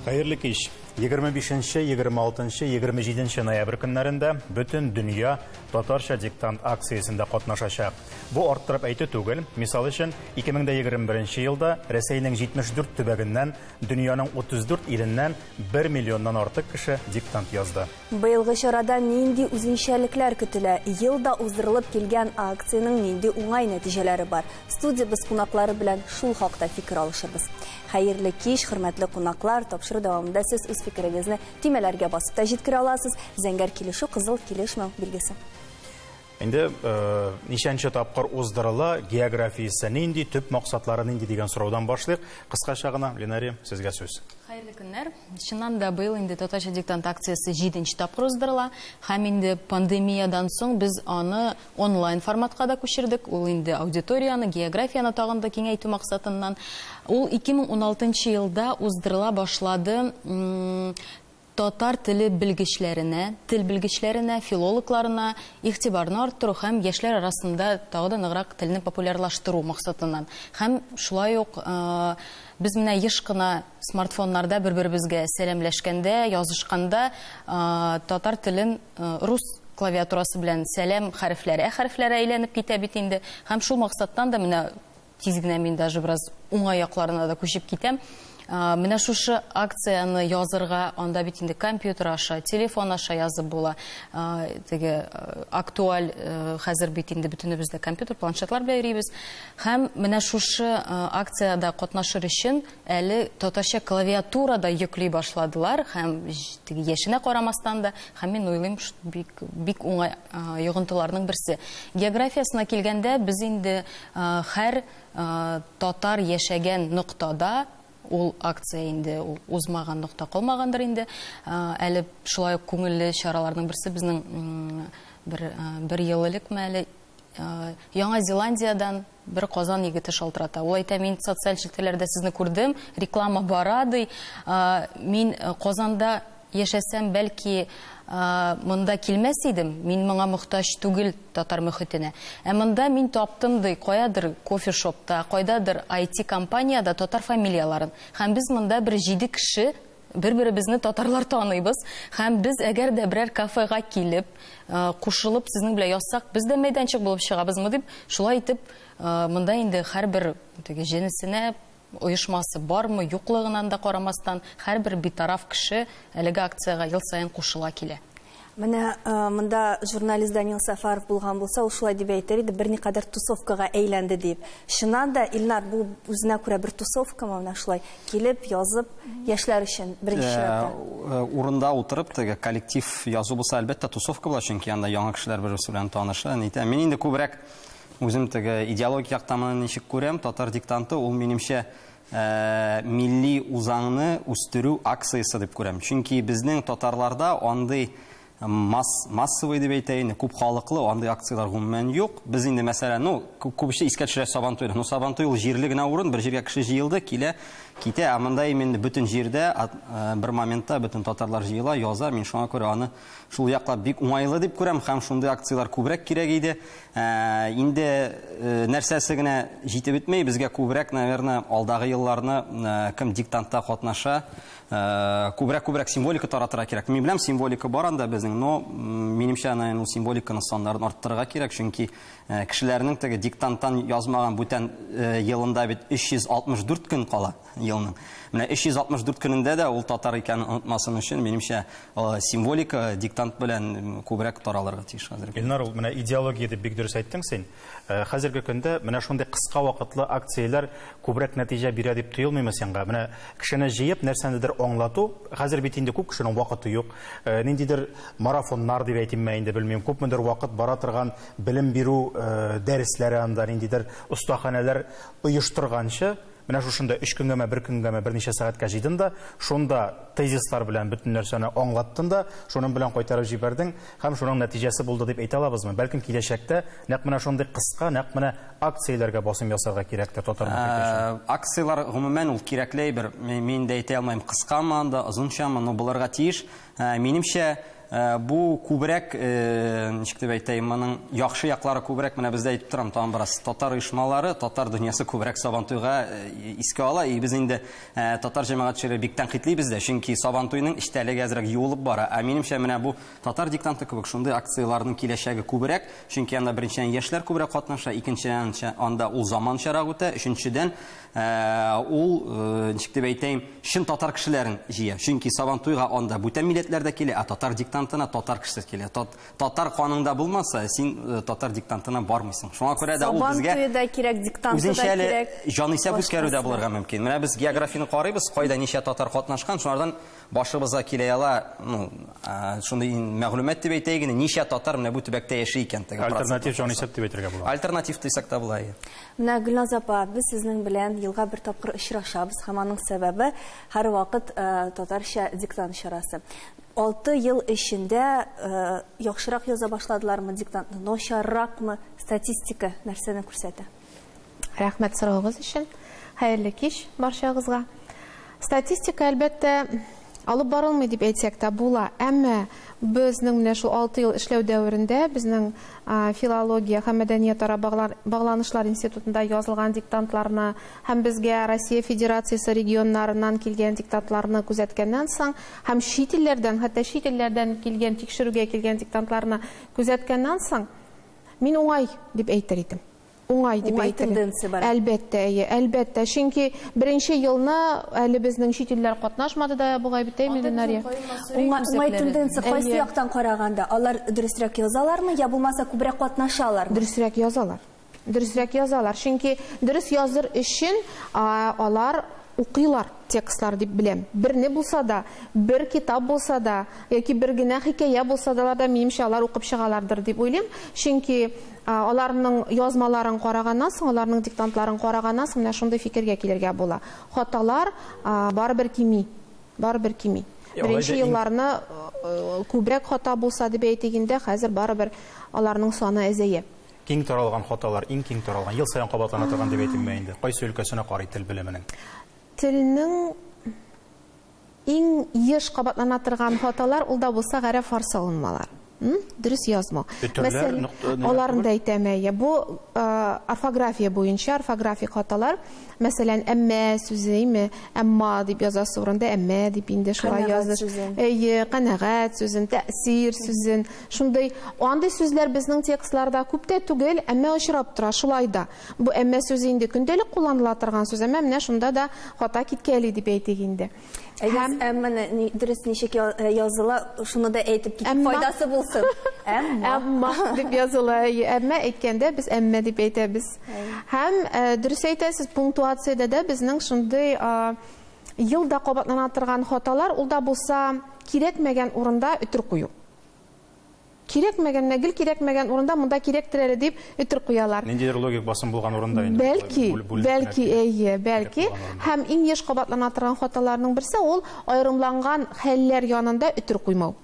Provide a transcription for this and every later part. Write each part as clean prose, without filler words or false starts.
Хәерле кич. 25, 26, 27 ноябрь көннәрендә бөтен дөнья татарча диктант акциясендә катнашачак. Бу арттырып әйтү түгел. Мисал өчен, 2021 елда Рәсәйнең 74 төбәгеннән, дөньяның 34 иленнән 1 миллионнан артык кеше диктант язды. Быелгы чарада нинди үзенчәлекләр көтелә? Елда уздырылып килгән акциянең нинди уңай нәтиҗәләре бар? Студиябез кунаклары белән шул хакта фикер алышырбыз. Хәерле кич, хөрмәтле кунаклар, тапшыру дәвамында сез үз фикерегезне төймәләргә басып та җиткерә аласыз. Зәңгәр килешү, кызыл килешмәү билгесе. Инде ничәнче тапкыр уздырыла, географиясе нинди, төп максатлары нинди дигән сораудан башлыйк. Кыскача гына, Ленария, сезгә сүз. Хәерле көннәр. Чыннан да быел инде татарча диктант акциясе 7нче тапкыр уздырыла. Һәм инде пандемиядан соң без аны онлайн форматка да күчердек. Ул инде аудиторияны, географияны тагын да киңәйтү максатыннан. Ул 2016 елда уздырыла башлады. Татар теле белгечләренә, тел белгечләренә, филологларына игътибарны арттыру һәм яшьләр арасында тагы да ныграк телне популярлаштыру максатыннан. Һәм шулай ук без менә еш кына смартфоннарда бер-беребезгә сәламләшкәндә, язышканда татар телен рус клавиатурасы белән сәлам хәрефләре, ә хәрефләре әйләнеп китә бит инде. Һәм шул максаттан да менә тиз генә мин даже бераз уңай якларына да күчеп китәм. Менә шушы акцияне язырга, анда бит инде компьютер аша, телефон аша язып була. Теге актуаль хәзер бит инде бөтенебез дә компьютер, планшетлар белән йөрибез. Һәм менә шушы акциядә катнашыр өчен әле татарча клавиатура да йөкли башладылар һәм теге яшенә карамастан да, һәм мин уйлыйм, бик, бик уңай йогынтыларның берсе. Географиясенә килгәндә, без инде һәр татар яшәгән ноктада ул акция инде ул узмаган нокта калмагандыр инде. Әле шулай ук күңелле чараларның берсе безнең бер ел элекме әле Яңа Зеландиядан бер Казан егете шалтырата. Ул әйтә, мин социаль челтәрләрдә сезне күрдем, реклама бара ди. Мин Казанда яшәсәм, бәлки монда килмәс идем, мин моңа мохтаҗ түгел татар мөхитенә. Ә монда мин таптым ди, каядыр кофешопта, кайдадыр ай ти компанияда татар фамилияларын. Һәм без монда бер 7 кеше бер-беребезне татарлар таныйбыз. Һәм без әгәр дә берәр кафега килеп, кушылып сезнең белән язсак, без дә мәйданчык булып чыгабызмы дип, шулай итеп, монда инде һәрбер теге җенесенә оешмасы бармы, юклыгынан да карамастан, һәрбер битараф кеше әлеге акциягә ел саен кушыла килә. Менә монда журналист Данил Сафаров булган булса, ул шулай дип әйтер иде, берникадәр тусовкага әйләнде дип. Чыннан да, Илнар, бу үзенә күрә бер тусовкамы, менә шулай килеп, язып, яшьләр өчен беренче чиратта? Урында утырып, теге коллектив язу булса, әлбәттә, тусовка була, чөнки анда яңа кешеләр бер-берсе белән таныша, нитә. Мин инде күбрәк үзем теге идеологик яктан моны ничек күрәм, татар диктанты ул минемчә милли үзаңны үстерү акциясе дип күрәм. Чөнки безнең татарларда андый массовый дип әйтәйин, күп халыклы андый акцияләр гомумән юк. Без инде мәсәлән, күп кеше искә төшерә Сабантуйны. Сабантуй ул җирле генә урын, бер җиргә кеше җыелды, килә, китә. Ә монда именно бөтен җирдә, бер моментта бөтен татарлар җыела, яза. Мин шуңа күрә аны шул яклап бик уңайлы дип күрәм һәм шундый акцияләр күбрәк кирәк иде. Инде нәрсәсе генә җитеп бетмәй, безгә күбрәк, наверное, алдагы елларны, кем диктантта катнаша, күбрәк символика таратырга кирәк. Мин беләм, символика бар анда безнең, но минемчә, ана, ул символиканың саннарын арттырырга кирәк, чөнки кешеләрнең теге диктанттан язмаган бүтән елында бит 364 көн кала елның. Менә 364 көнендә дә ул татар икәнен онытмасын өчен, минемчә, символика диктант белән күбрәк таралырга тиеш хәзер. Илнар, ул менә идеология дип бик дөрес әйттең син. Хәзерге көндә менә шундый кыска вакытлы акцияләр күбрәк нәтиҗә бирә дип тоелмыймы сиңа? Менә кешене җыеп нәрсәнедер аңлату, хәзер бит инде күп кешенең вакыты юк. Ниндидер марафоннар дип әйтимме инде, белмим, күпмедер вакыт бара торган белем бирү дәресләре анда, ниндидер остаханәләр оештырганчы, менә шушында 3 көнгәме, 1 көнгәме, берничә сәгатькә җыйдың да, шунда тезислар белән бөтен нәрсәне аңлаттың да, шуның белән кайтарып җибәрдең һәм шуның нәтиҗәсе булды дип әйтә алабызмы? Бәлкем киләчәктә нәкъ менә шундый кыска, нәкъ менә акцияләргә басым ясарга кирәктер татар мөхите өчен. Акцияләр гомумән ул кирәкле әйбер. Мин дә әйтә алмыйм, кыскамы анда, озынчамы, но булырга тиеш. Минемчә, бу күбрәк, ничек дип әйтәем, моның яхшы яклары күбрәк, менә бездә әйтеп торам, тагын бераз татар оешмалары, татар дөньясы күбрәк Сабантуйга искә ала. И без инде татар җәмәгатьчелеге бик тәнкыйтьлибез дә, чөнки Сабантуйның эчтәлеге әзрәк юылып бара. Ә минемчә, менә бу татар диктанты кебек шундый акцияләрнең киләчәге күбрәк, чөнки анда беренчедән яшьләр күбрәк катнаша, икенчедән анда ул заманчарак үтә, өченчедән ул, ничек дип әйтәем, чын татар кешеләрен җыя. Чөнки Сабантуйга анда бүтән милләтләр дә килә, ә татар диктантына татар кешесе килә. Татар каныңда булмаса, син татар диктантына бармыйсың. Шуңа күрә дә ул безгә Сабантуе да кирәк, диктанты да кирәк. Җанисәп үткәрү дә булырга мөмкин. Менә без географияне карыйбыз, кайда ничә татар катнашкан, шулардан башыбызга килә ала, ну, шундый мәгълүмат дип әйтәйек инде, ничә татар менә бу төбәктә яши икән теге Альтернатив җанисәп дип әйтергә була. Альтернатив дисәк тә була. Менә Гөлназ апа, без сезнең белән елга бер тапкыр очрашабыз һәм аның сәбәбе һәрвакыт татарча диктант чарасы. 6 ел эчендә яхшырак яза башладылармы диктантны, начарракмы? Статистика нәрсәне күрсәтә? Рәхмәт соравыгыз өчен. Хәерле кич барчагызга. Статистика әлбәттә алып барылмый дип әйтсәк тә була, әмма безнең менә шул 6 ел эшләү дәверендә безнең филология һәм мәдәниятара багланышлар институтында язылган диктантларны һәм безгә Россия Федерациясе регионнарыннан килгән диктантларны күзәткәннән соң һәм чит илләрдән, хәтта чит илләрдән килгән тикшерүгә килгән диктантларны күзәткәннән соң мин уңай дип әйтер идем. Уңай дип Уңай әйтер. тенденция бар. Әлбәттә, әйе, әлбәттә. Чөнки беренче елны әле безнең чит илләр катнашмады да, бугай бит, әйме, Ленария? Уңай тенденция кайсы яктан караганда? Алар дөресрәк язалармы, я булмаса күбрәк катнашалармы? Дөресрәк язалар. Дөресрәк язалар. Чөнки дөрес языр өчен, алар укыйлар текстлар дип беләм. Берне булса да, бер китап булса да, яки бер генә хикәя булса да, алар да минемчә алар укып чыгалардыр дип уйлыйм. Чөнки аларның язмаларын караганнан соң, аларның диктантларын караганнан соң менә шундый фикергә килергә була. Хаталар барыбер кими, барыбер кими. Беренче елларны күбрәк хата булса дип әйтик инде, хәзер барыбер аларның саны әзәя. Киң таралган хаталар, иң киң таралган, ел саен кабатлана торган дип әйтим инде. Кайсы өлкәсенә карый тел белеменең? Телнең иң еш кабатлана торган хаталар ул да булса гарәп фарсы алынмалар. Дөрес язмау. Өтерләр, Мәсәлән, нокта, ниләр аларны түгел? да әйтәм, әйе. Бу орфография буенча орфографик хаталар. Мәсәлән, әммә сүзе, әйме, әмма дип язасы урында әммә дип инде шулай Канәгать языш. сүзен. Әйе, канәгать сүзен, тәэсир сүзен. Шундый андый сүзләр безнең текстларда күп тә түгел, әмма очрап тора шулай да. Бу әммә сүзе инде көндәлек кулланыла торган сүз, әмма менә шунда да хата киткәли дип әйтик инде. Әйе, Һәм әмма дөрес ничек языла, шуны да әйтеп китеп Әмма. файдасы булсын. Әмма. Әмма дип языла, әйе. Әмма әйткәндә без әмма дип әйтәбез. Һәм дөрес әйтәсез, пунктуациядә дә безнең шундый елда кабатлана торган хаталар, ул да булса кирәкмәгән урында өтер кую. Кирәкмәгән, гел кирәкмәгән урында монда кирәктер әле дип өтер куялар. Ниндидер логик басым булган урында инде. Бәлки, Бүлеп бәлки, кенә әйе, кирәк бәлки. булган урында. Һәм иң еш кабатлана торган хаталарның берсе ул аерымланган хәлләр янында өтер куймау.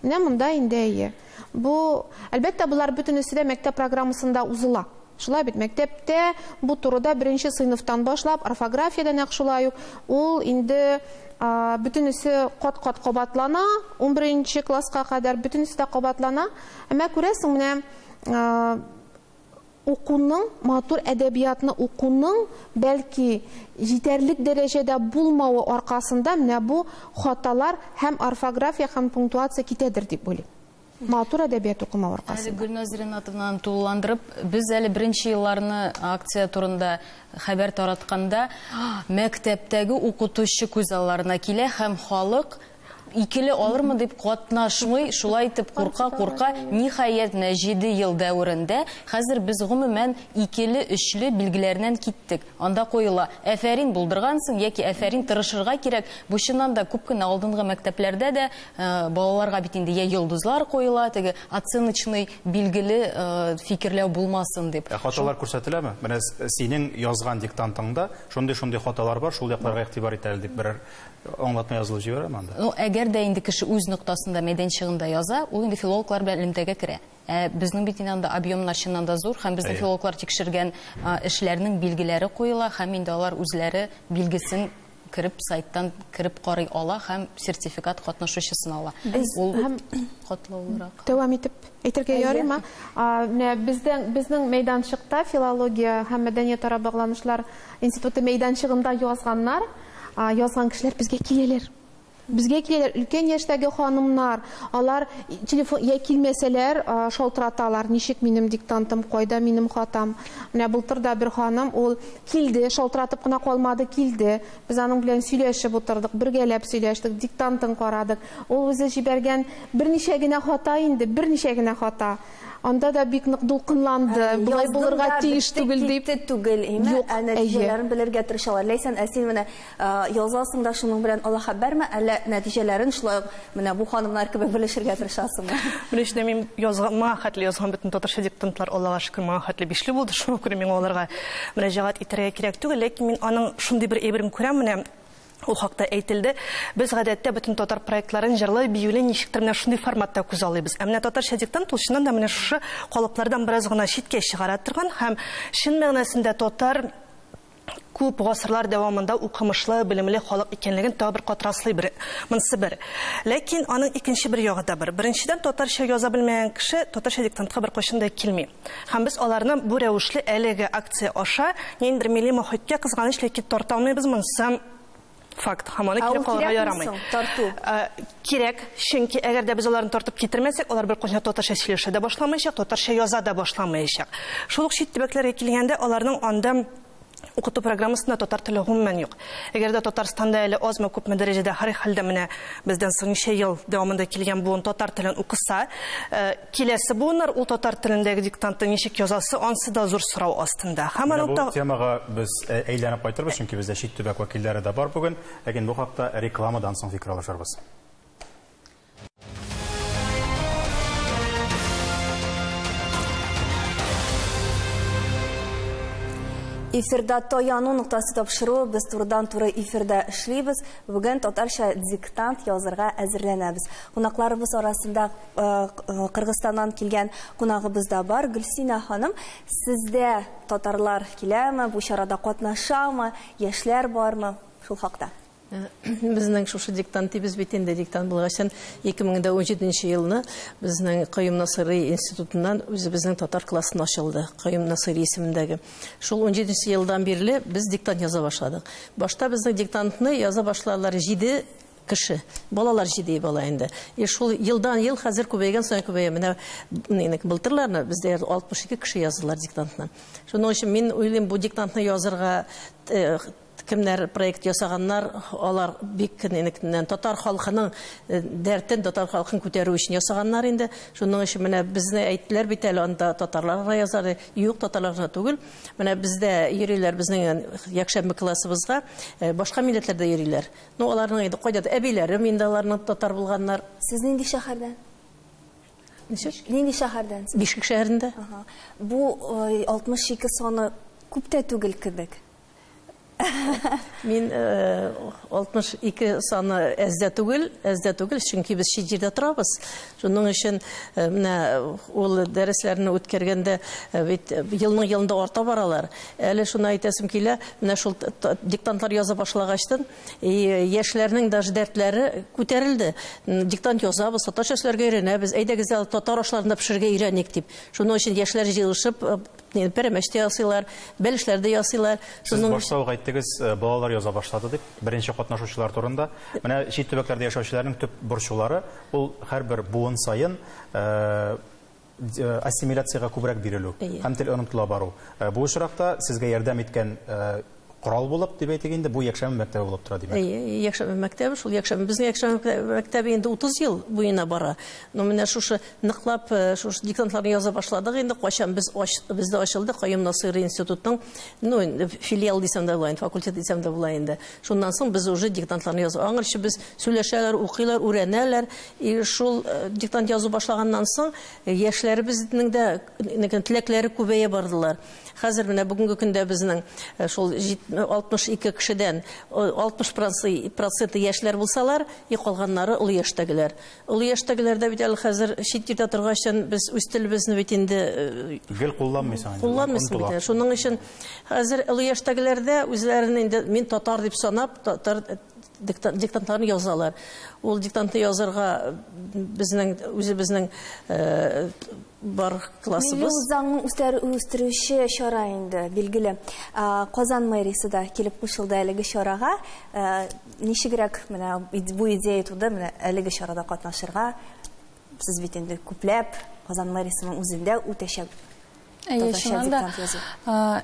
Менә монда инде әйе. Бу, әлбәттә, булар бөтенесе дә мәктәп программасында узыла. Шулай бит, мәктәптә бу турыда беренче сыйныфтан башлап, орфографиядә нәкъ шулай ук, ул инде, бөтенесе кат-кат кабатлана, унберенче класска кадәр бөтенесе дә кабатлана. Әмма күрәсең, менә, укуның, матур әдәбиятны укуның бәлки җитәрлек дәрәҗәдә булмавы аркасында менә бу хаталар һәм орфография һәм пунктуация китәдер дип уйлыйм. Матур әдәбият укымау аркасында. Әле Гөлназ Ринатовнаны тулыландырып, без әле беренче елларны акция турында хәбәр таратканда мәктәптәге укытучы күз алларына килә һәм халык икеле алырмы дип катнашмый, шулай итеп курка-курка, ниһаять, менә 7 ел дәверендә хәзер без гомумән икеле, өчле билгеләреннән киттек. Анда куела, әфәрин булдыргансың яки әфәрин тырышырга кирәк. Бу чыннан да күп кенә алдынгы мәктәпләрдә дә балаларга бит инде я йолдызлар куела, теге оценочный билгеле фикерләү булмасын дип. Ә хаталар күрсәтеләме? Менә синең язган диктантыңда шундый-шундый хаталар бар, шул якларга игътибар итәле дип берәр аңлатма язылып җибәрәме анда? Ну, әгәр дә инде кеше үз ноктасында, мәйданчыгында яза, ул инде филологлар белән элемтәгә керә. Ә безнең бит инде анда объемнар чыннан да зур, һәм безнең филологлар тикшергән эшләрнең билгеләре куела, һәм инде алар үзләре билгесен кереп сайттан кереп карый ала һәм сертификат катнашучысын ала. Ул катлаулырак. Дәвам итеп әйтергә ярыймы? Менә безнең мәйданчыкта филология һәм мәдәниятара багланышлар институты мәйданчыгында язганнар, язган кешеләр безгә киләләр. Безгә киләләр өлкән яшьтәге ханымнар, алар телефон я килмәсәләр, шалтыраталар, ничек минем диктантым, кайда минем хатам. Менә былтыр да бер ханым, ул килде, шалтыратып кына калмады, килде. Без аның белән сөйләшеп утырдык, бергәләп сөйләштек, диктантын карадык. Ул үзе җибәргән берничә генә хата инде, берничә генә хата. Анда да бик нык дулкынланды, болай булырга тиеш түгел дип. Түгел, име? Ә нәтиҗәләрен белергә тырышалар. Ләйсән, ә син менә язасың да шуның белән Аллаһ хәбәрме, әллә нәтиҗәләрен шулай ук менә бу ханымнар кебек белешергә тырышасыңмы? Беренчедән, мин язган, моңа хәтле язган бөтен татарча диктантлар Аллаһка шөкер, моңа хәтле бишле булды. Шуңа күрә миңа аларга мөрәҗәгать итәргә кирәк түгел, ләкин мин аның шундый бер әйберен күрәм, менә ул хакта әйтелде. Без гадәттә бөтен татар проектларын җырлы, биюле ничектер менә шундый форматта күз алыйбыз. Ә менә татарча диктант ул чыннан да менә шушы калыплардан бераз гына читкә чыгара торган һәм чын мәгънәсендә татар күп гасырлар дәвамында укымышлы, белемле халык икәнлеген тагы бер кат раслый бер, монысы бер. Ләкин аның икенче бер ягы да бар. Беренчедән, татарча яза белмәгән кеше татарча диктантка бер кайчан да килми. Һәм без аларны бу рәвешле әлеге акция аша ниндидер милли мохиткә кызганыч, ләкин тарта алмыйбыз, монысы факт. Һәм аны кире калырга ярамый. Тарту. Кирәк, чөнки әгәр дә без аларны тартып китермәсәк, алар бер кайчан татарча сөйләшә дә башламаячак, татарча яза да башламаячак. Шул ук чит төбәкләргә килгәндә, аларның анда укыту программасында татар теле гомумән юк. Әгәр дә Татарстанда әле азмы күпме дәрәҗәдә һәр хәлдә менә бездән соң ничә ел дәвамында килгән буын татар телен укыса, киләсе буыннар ул татар телендәге диктантны ничек язасы, ансы да зур сорау астында. Һәм аның бу темага без әйләнеп кайтырбыз, чөнки бездә чит төбәк вәкилләре дә бар бүген, ләкин бу хакта рекламадан соң фикер алышырбыз. Эфирда таяну ноктасы тапшыруы, без турыдан-туры эфирда эшлибез. Бүген татарча диктант язырга әзерләнәбез. Кунакларыбыз арасында Кыргызстаннан килгән кунагыбыз да бар. Гөлсинә ханым, сездә татарлар киләме, бу чарада катнашамы, яшьләр бармы? Шул хакта. Безнең шушы диктант дибез бит инде, диктант булгачын 2017 елны безнең Каюм Насыйри институтыннан үзебезнең татар классын ачылды, Каюм Насыйри исемендәге. Шул 17 елдан бирле без диктант яза башладык. Башта безнең диктантны яза башладылар 7 кеше, балалар 7 бала инде. И шул елдан ел хәзер күбәйгән саен күбәя. Менә былтырларны бездә 62 кеше яздылар диктантны. Шуның өчен мин уйлыйм, бу диктантны язырга кемнәр проект ясаганнар, алар бик татар халкының дәртен, татар халкын күтәрү өчен ясаганнар инде. Шуның өчен менә безне әйттеләр бит әле, анда татарлар язар, юк, татарлар гына түгел. Менә бездә йөриләр, безнең якшәмбе классыбызга башка милләтләрдә йөриләр. Ну, аларның инде кайда әбиләрем инде аларның татар булганнар. Сез нинди шәһәрдән? Ничек? Нинди шәһәрдән? Бишкек шәһәрендә. Бу 62 саны күп тә түгел кебек. Мин 62 саны әздә түгел, әздә түгел, чөнки без чит җирдә торабыз. Шуның өчен менә ул дәресләрне үткәргәндә бит елның елында арта баралар. Әле шуны әйтәсем килә, менә шул диктантлар яза башлагачтын, яшьләрнең даже дәртләре күтәрелде. Диктант язабыз, татарча сөйләргә өйрәнәбез, әйдәгез әле татар ашларын да пешерергә өйрәник дип. Шуның өчен яшьләр җыелышып пәрәмәч тә ясыйлар, бәлешләр дә ясыйлар. Сез башта ук әйттегез, балалар яза башлады дип, беренче катнашучылар турында. Менә чит төбәкләрдә яшәүчеләрнең төп борчулары ул һәрбер буын саен ассимиляциягә күбрәк бирелү һәм тел онытыла бару. Бу очракта сезгә ярдәм иткән корал булып дип әйтик инде, бу якшәмбе мәктәбе булып тора димәк. Әйе, якшәмбе мәктәбе, шул якшәмбе, безнең якшәмбе мәктәбе инде 30 ел буена бара. Но менә шушы ныклап шушы диктантларны яза башладык инде, кайчан без бездә ачылды Каюм Насыйри институтының, ну, филиал дисәм дә була инде, факультет дисәм дә була инде. Шуннан соң без уже диктантларны яза. Аңарчы без сөйләшәләр, укыйлар, өйрәнәләр. И шул диктант язу башлаганнан соң яшьләребезнең дә теләкләре күбәя бардылар. Хәзер менә бүгенге көндә безнең шул 62 кешедән 60% яшьләр булсалар, и калганнары олы яшьтәгеләр. Олы яшьтәгеләрдә бит әле хәзер чит җирдә торгачтан без үз телебезне бит инде гел кулланмыйсың. Кулланмыйсың бит. Шуның өчен хәзер олы яшьтәгеләрдә үзләрен инде мин татар дип санап, татар диктантларын язалар. Ул диктантны язарга безнең үзебезнең бар классыбыз. Милли үзаңның үстерүче чара инде, билгеле. Казан мэриясе дә килеп кушылды әлеге чарага. Ничегрәк менә бу идея туды, менә әлеге чарада катнашырга? Сез бит инде күпләп Казан мэриясенең үзендә үтәчәк. Чыннан да,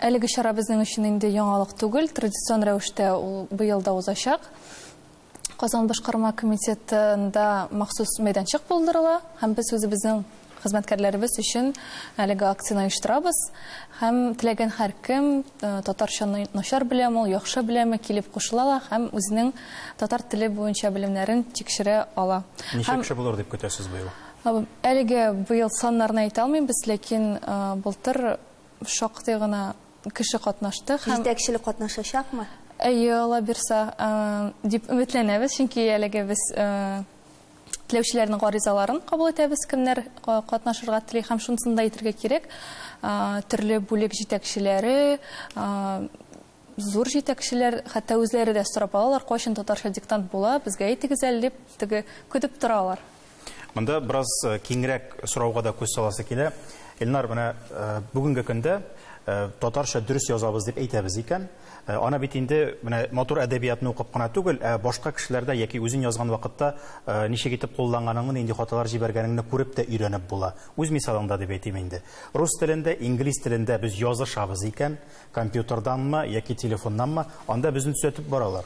әлеге чара безнең өчен инде яңалык түгел, традицион рәвештә ул быел да узачак. Казан башкарма комитетында махсус мәйданчык булдырыла, һәм без үзебезнең хезмәткәрләребез өчен әлеге акцияне оештырабыз. Һәм теләгән һәркем татарчаны начар беләме, ул яхшы беләме, килеп кушыла ала һәм үзенең татар теле буенча белемнәрен тикшерә ала. Ничә кеше булыр дип көтәсез быел? Әлеге быел саннарны әйтә алмыйбыз, ләкин былтыр шактый гына кеше катнашты. Җитәкчелек катнашачакмы? Әйе, ала бирсә, дип өметләнәбез, чөнки әлеге без теләүчеләрнең гаризаларын кабул итәбез, кемнәр катнашырга тели, һәм шунысын да әйтергә кирәк, төрле бүлек җитәкчеләре, зур җитәкчеләр, хәтта үзләре дә сорап алалар, кайчан татарча диктант була, безгә әйтегез әле дип, теге көтеп торалар. Монда бераз киңрәк сорауга да күз саласы килә. Илнар, менә бүгенге көндә татарча дөрес язабыз дип әйтәбез икән, ана бит инде менә матур әдәбиятны укып кына түгел, ә башка кешеләрдә яки үзен язган вакытта ничек итеп кулланганыңны, нинди хаталар җибәргәнеңне күреп тә өйрәнеп була. Үз мисалыңда дип әйтим инде. Рус телендә, инглиз телендә без язышабыз икән, компьютерданмы яки телефоннанмы, анда безне төзәтеп баралар.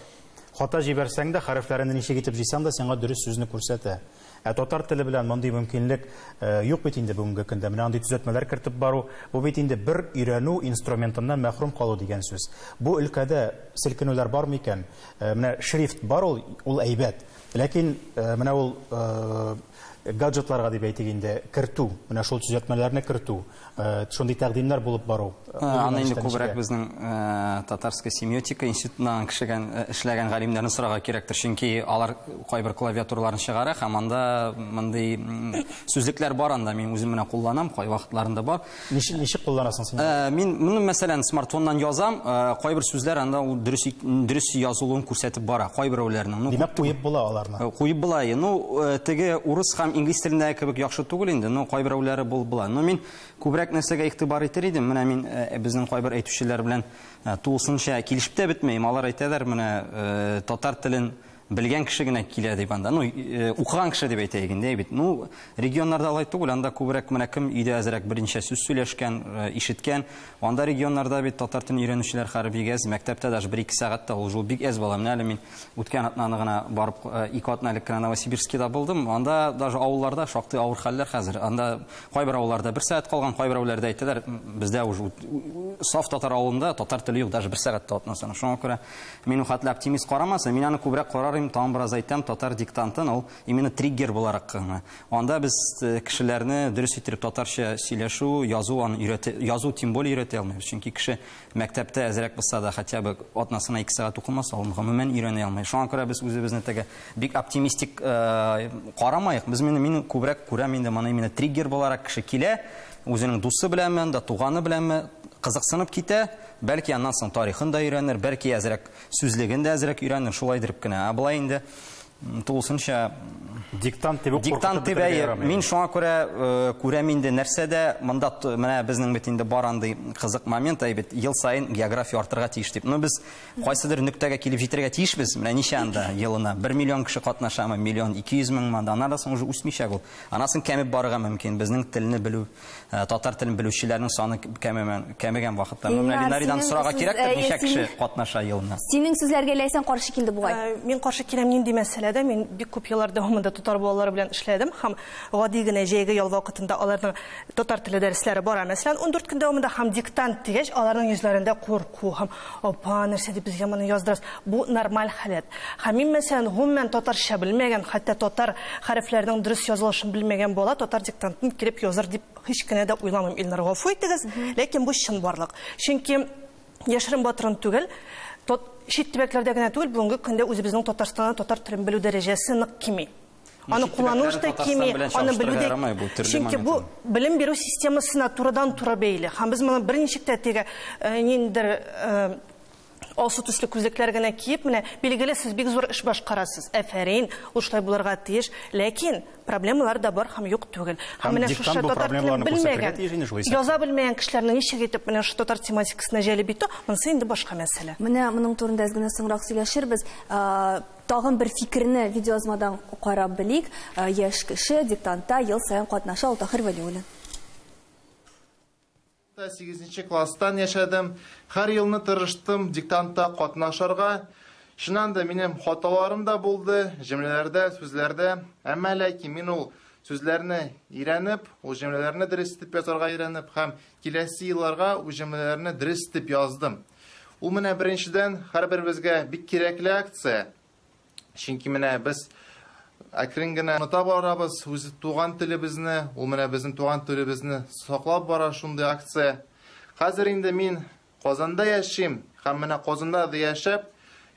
Хата җибәрсәң дә, хәрефләрне ничек итеп җыйсаң да, сиңа дөрес сүзне күрсәтә. Ә татар теле белән мондый мөмкинлек юк бит инде бүгенге көндә. Менә андый төзәтмәләр кертеп бару, бу бит инде бер өйрәнү инструментыннан мәхрүм калу дигән сүз. Бу өлкәдә селкенүләр бар микән? Менә шрифт бар ул, ул әйбәт. Ләкин менә ул гаджетларга дип әйтик инде, кертү, менә шул төзәтмәләрне кертү, шундый тәкъдимнәр булып бару. Аны инде күбрәк безнең Татарская семиотика институтыннан эшләгән галимнәрне сорарга кирәктер, чөнки алар кайбер клавиатураларын чыгара һәм анда мондый сүзлекләр бар, анда мин үзем менә кулланам, кай вакытларында бар. Ничек кулланасың син? Мин моны мәсәлән смартфоннан язам, кайбер сүзләр анда ул дөрес язылуын күрсәтеп бара, кайберәүләрнең. Димәк, куеп була аларны. Куеп була. Ну, теге урыс һәм инглиз телендәге кебек яхшы түгел инде, но кайберәүләре булып була. Но мин күбрәк нәрсәгә игътибар итер идем. Менә мин безнең кайбер әйтүчеләр белән тулысынча килешеп тә бетмәйм. Алар әйтәләр, менә татар телен белгән кеше генә килә дип анда. Ну, укыган кеше дип әйтәйек инде, бит. Ну, регионнарда алай түгел, анда күбрәк менә кем өйдә әзрәк берничә сүз сөйләшкән, ишеткән. Анда регионнарда бит татар телен өйрәнүчеләр хәзер бик әз, мәктәптә даже 1-2 сәгатьтә ул бик әз була. Менә әле мин үткән атнаны гына барып, 2 атна элек кенә Новосибирскида булдым. Анда даже авылларда шактый авыр хәлләр хәзер. Анда кайбер авылларда 1 сәгать калган, кайберәүләрдә әйтәләр, бездә уже саф татар авылында татар теле юк, даже 1 сәгать тә атнасына. Шуңа күрә мин ул хәтле оптимист карамасам, мин аны күбрәк карар идем, тагын бераз әйтәм, татар диктантын ул именно триггер буларак кына. Анда без кешеләрне дөрес итеп татарча сөйләшү, язу аны өйрәтә, язу тем более өйрәтә алмыйбыз. Чөнки кеше мәктәптә әзрәк булса да, хотя бы атнасына 2 сәгать укымаса, ул гомумән өйрәнә алмый. Шуңа күрә без үзебезне теге бик оптимистик карамаек. Без мин күбрәк күрәм инде моны именно триггер буларак кеше килә, үзенең дусы беләнме, анда туганы беләнме кызыксынып китә, бәлки аннан соң тарихын да өйрәнер, бәлки әзрәк сүзлеген дә әзрәк өйрәнер, шулай дип кенә. Ә болай инде тулысынча диктант дип диктант дип, мин шуңа күрә күрәм инде нәрсәдә монда менә безнең бит инде бар андый кызык момент, әй бит ел саен география артырга тиеш дип. Ну без кайсыдыр нөктәгә килеп җитәргә тиешбез. Менә ничә анда елына 1 миллион кеше катнашамы, 1 200 000 монда. Аннан соң уже үсмичәк ул. Аннан соң кәмеп барырга мөмкин. Безнең телне белү, татар телен белүчеләрнең саны кәмегән вакытта. Менә Ленаридан сорарга кирәктер, ничә кеше катнаша елына. Синең сүзләргә Ләйсән каршы килде бугай. Мин каршы киләм нинди мәсьәләдә? Мин бик күп еллар дәвамында татар балалары белән эшләдем һәм гади генә җәйге ял вакытында аларның татар теле дәресләре бара. Мәсәлән, 14 көн дәвамында һәм диктант дигәч, аларның йөзләрендә курку һәм апа, нәрсә дип безгә моны яздырасыз? Бу нормаль халәт. Һәм мин мәсәлән, гомумән татарча белмәгән, хәтта татар хәрефләренең дөрес язылышын белмәгән бала татар диктантын килеп языр дип һич кенә дә уйламыйм. Илнар, гафу итегез, ләкин бу чынбарлык. Чөнки яшерен батырын түгел, Чит төбәкләрдә генә түгел, бүгенге көндә үзебезнең Татарстанда татар телен белү дәрәҗәсе нык кими. Аны куллану да кими, аны белү дә. Чөнки бу белем бирү системасына турыдан-туры бәйле. Һәм без моны берничек тә теге ниндидер алсу төсле күзлекләр генә киеп, менә билгеле сез бик зур эш башкарасыз. Әфәрин, ул шулай булырга тиеш, ләкин проблемалар да бар һәм юк түгел. Һәм менә шушы татар телен белмәгән, яза белмәгән кешеләрне ничек итеп менә шушы татар тематикасына җәлеп итү, монысы инде башка мәсьәлә. Менә моның турында әз генә соңрак сөйләшербез. Тагын бер фикерне видеоязмадан карап белик. Яшь кеше диктантта ел саен катнаша. Ул Таһир Вәлиуллин. 8 класстан яшәдем. Һәр елны тырыштым диктантта катнашырга. Чыннан да минем хаталарым да булды, җөмләләрдә, сүзләрдә. Әмма ләкин мин ул сүзләрне өйрәнеп, ул җөмләләрне дөрес итеп язарга өйрәнеп һәм киләсе елларга ул җөмләләрне дөрес итеп яздым. Ул менә беренчедән һәрберебезгә бик кирәкле акция. Чөнки менә без әкрен генә оныта барабыз үз туган телебезне, ул менә безнең туган телебезне саклап бара шундый акция. Хәзер инде мин Казанда яшим һәм менә Казанда да яшәп,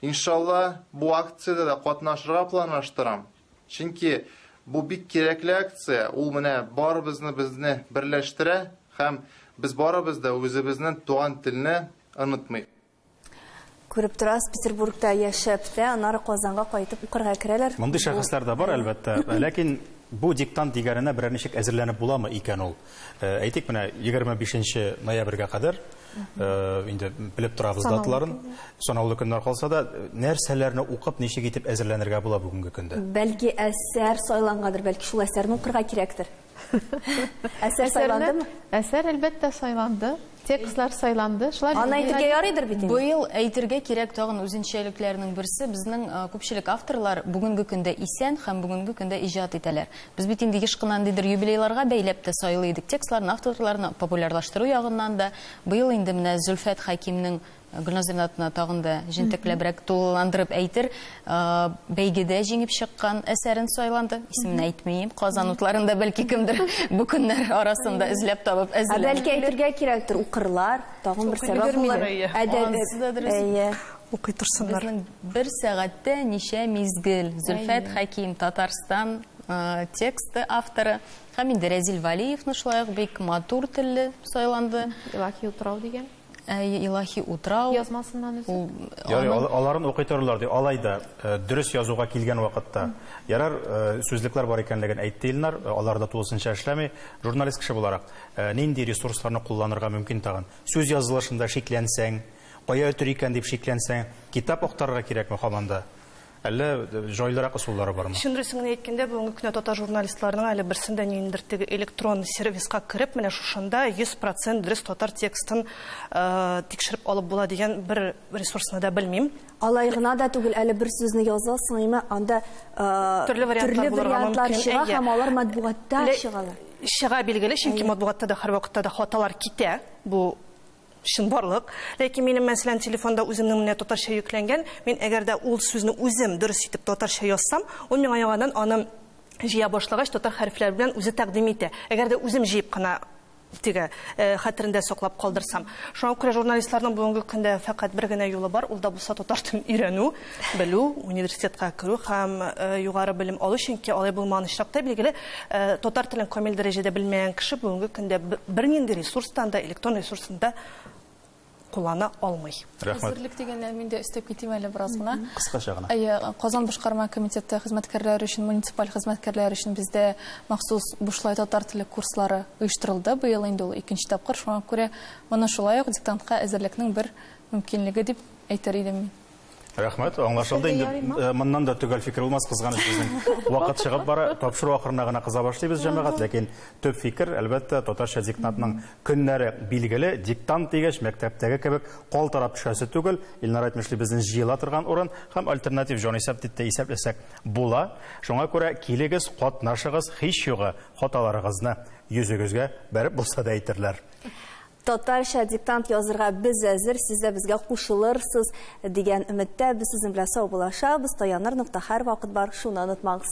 иншалла, бу акциядә дә катнашырга планлаштырам. Чөнки бу бик кирәкле акция, ул менә барыбызны безне берләштерә һәм без барыбыз да үзебезнең туган телне онытмыйк. Күреп торасыз, Петербургта яшәп тә, аннары Казанга кайтып укырга керәләр. Мондый шәхесләр дә бар, әлбәттә. Ләкин бу диктант дигәненә берәр ничек әзерләнеп буламы икән ул? Әйтик, менә 25 ноябрьгә кадәр инде белеп торабыз даталарын. Санаулы көннәр калса да, нәрсәләрне укып, ничек итеп әзерләнергә була бүгенге көндә? Бәлки әсәр сайлангандыр, бәлки шул әсәрне укырга кирәктер. Әсәр сайландымы? Әсәр әлбәттә сайланды. Текстлар сайланды. Шулай Аны әйтергә ярыйдыр бит инде. Быел әйтергә кирәк тагын үзенчәлекләрнең берсе, безнең күпчелек авторлар бүгенге көндә исән һәм бүгенге көндә иҗат итәләр. Без бит инде еш кына ниндидер юбилейларга бәйләп тә сайлый идек текстларны, авторларны популярлаштыру ягыннан да. Быел инде менә Зөлфәт Хәкимнең Гөлназ Ринатовна тагын да җентекләбрәк тулыландырып әйтер, бәйгедә җиңеп чыккан әсәрен сайланды. Исемен әйтмим. Казан утларында бәлки кемдер бу көннәр арасында эзләп табып әзерләнеп. Ә бәлки әйтергә кирәктер, укырлар, тагын бер сәбәп булыр. Әдәби. Укый торсыннар. Безнең бер сәгатьтә ничә мизгел. Зөлфәт Хәким, Татарстан тексты авторы. Һәм инде Рәзил Валиевны шулай ук бик матур телле сайланды. Илаһи утрау дигән. Илаһи утрау. Язмасыннан үзе. Ярый, аларын укый торырлар ди. Алай да дөрес язуга килгән вакытта. Ярар, сүзлекләр бар икәнлеген әйтте Илнар, алар да тулысынча эшләми. Журналист кеше буларак, нинди ресурсларны кулланырга мөмкин тагын? Сүз язылышында шикләнсәң, кая өтер икән дип шикләнсәң, китап актарырга кирәкме һаман да? Әллә җайлырак ысуллары бармы? Чын дөресен генә әйткәндә, бүгенге көндә татар журналистларының әле берсендә ниндидер теге электрон сервиска кереп, менә шушында 100% дөрес татар текстын тикшереп алып була дигән бер ресурсны да белмим. Алай гына да түгел, әле бер сүзне язасың, әмма анда төрле вариантлар чыга һәм алар матбугатта чыгалар. Чыга билгеле, чөнки матбугатта да һәрвакытта да хаталар китә. Бу чынбарлык. Ләкин минем, мәсәлән, телефонда үземнең менә татарча йөкләнгән, мин әгәр дә ул сүзне үзем дөрес итеп татарча язсам, ул миңа яңадан аны җыя башлагач татар хәрефләре белән үзе тәкъдим итә. Әгәр дә үзем җыеп кына теге хәтерендә саклап калдырсам. Шуңа күрә журналистларның бүгенге көндә фәкать бер генә юлы бар, ул да булса татар телен өйрәнү, белү, университетка керү һәм югары белем алу, чөнки алай булмаган очракта билгеле татар телен камил дәрәҗәдә белмәгән кеше бүгенге көндә бернинди ресурстан да, электрон ресурстан да куллана алмый. Рәхмәт. Әзерлек дигәннән мин дә өстәп китим әле бераз гына. Кыскача гына. Әйе, Казан башкарма комитеты хезмәткәрләре өчен, муниципаль хезмәткәрләр өчен бездә махсус бушлай татар теле курслары оештырылды. Быел инде ул икенче тапкыр, шуңа күрә моны шулай ук диктантка әзерлекнең бер мөмкинлеге дип әйтер идем мин. Рәхмәт, аңлашылды. Инде моннан да төгәл фикер булмас, кызганыч безнең вакыт чыгып бара. Тапшыру ахырына гына кыза башлыйбыз, җәмәгать, ләкин төп фикер, әлбәттә, татарча диктантның көннәре билгеле. Диктант дигәч, мәктәптәге кебек калтырап төшәсе түгел. Илнар әйтмешли, безнең җыела торган урын һәм альтернатив җанисәп дип тә исәпләсәк була. Шуңа күрә килегез, катнашыгыз, һич югы хаталарыгызны йөзегезгә бәреп булса да әйтерләр. Татарча диктант язырга без әзер, сез дә безгә кушылырсыз дигән өметтә без сезнең белән саубуллашабыз. Таяныр нокта һәр вакыт бар, шуны онытмагыз.